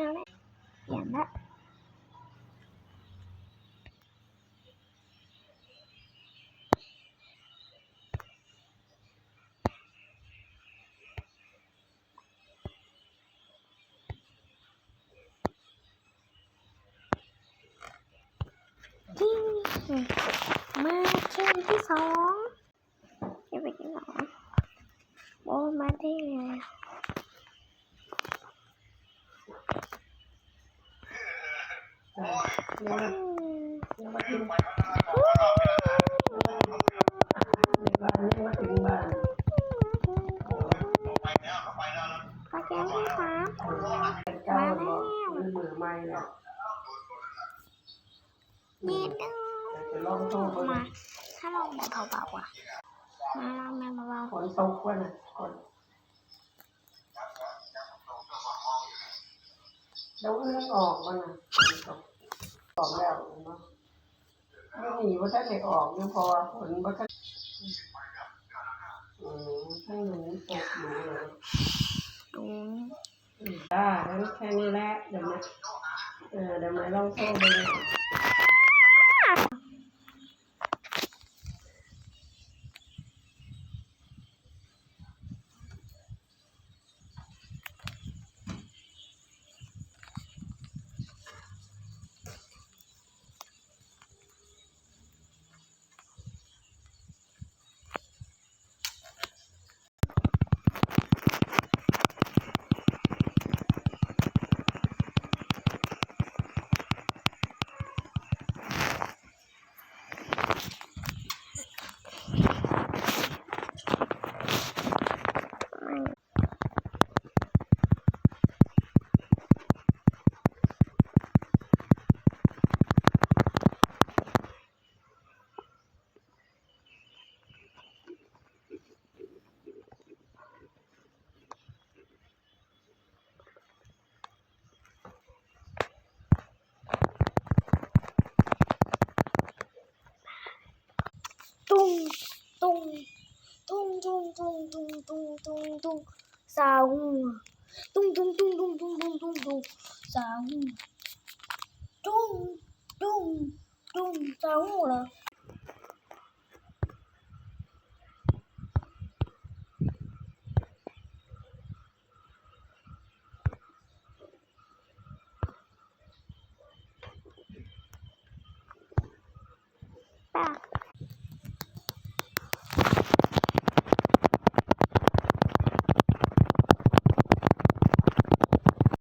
ປຽນລະ ມາເກມທີສອງ ເກັບໄວ້ກິນເຫຼົ້າ ໂອ້ ມາແລ້ວ ອືມ ຍັງບໍ່ເຖິງ ຍັງບໍ່ເຖິງບ້ານ ເຂົ້າແກ້ວທີ່ສາມ ມາແລ້ວ ມື້ໃໝ່ແລ້ວ. ເຢັນເດີ ມາ ຖ້າລອງແບບເບົາໆ ອະ ມາລອງແບບເບົາໆ ຝົນຕົກວ່ານະ ຝົນ ດາວອື່ນອອກບໍ່ນະ ຝົນຕົກ ອອກແລ້ວເນາະ ຢູ່ນີ້ບໍ່ທັນໄດ້ອອກຢູ່ ເພາະວ່າຝົນບໍ່ທັນ ອືມ ທາງນີ້ຕົກດູເລີຍ ອືມ. ອືມ ຈ້າ ນັ້ນແຄ່ນີ້ແຫຼະ ດຽວມາ ເອີ ດຽວມາລອງໂທເບິ່ງ. ຕຸງ ຕຸງ ຕຸງ ຕຸງ ຕຸງ ຕຸງ ຕຸງ ຕຸງ ຕຸງ ສາວຫູ ຕຸງ ຕຸງ ຕຸງ ຕຸງ ຕຸງ ຕຸງ ຕຸງ ສາວຫູ ຕຸງ ຕຸງ ຕຸງ ສາວຫູລະ. ປາກ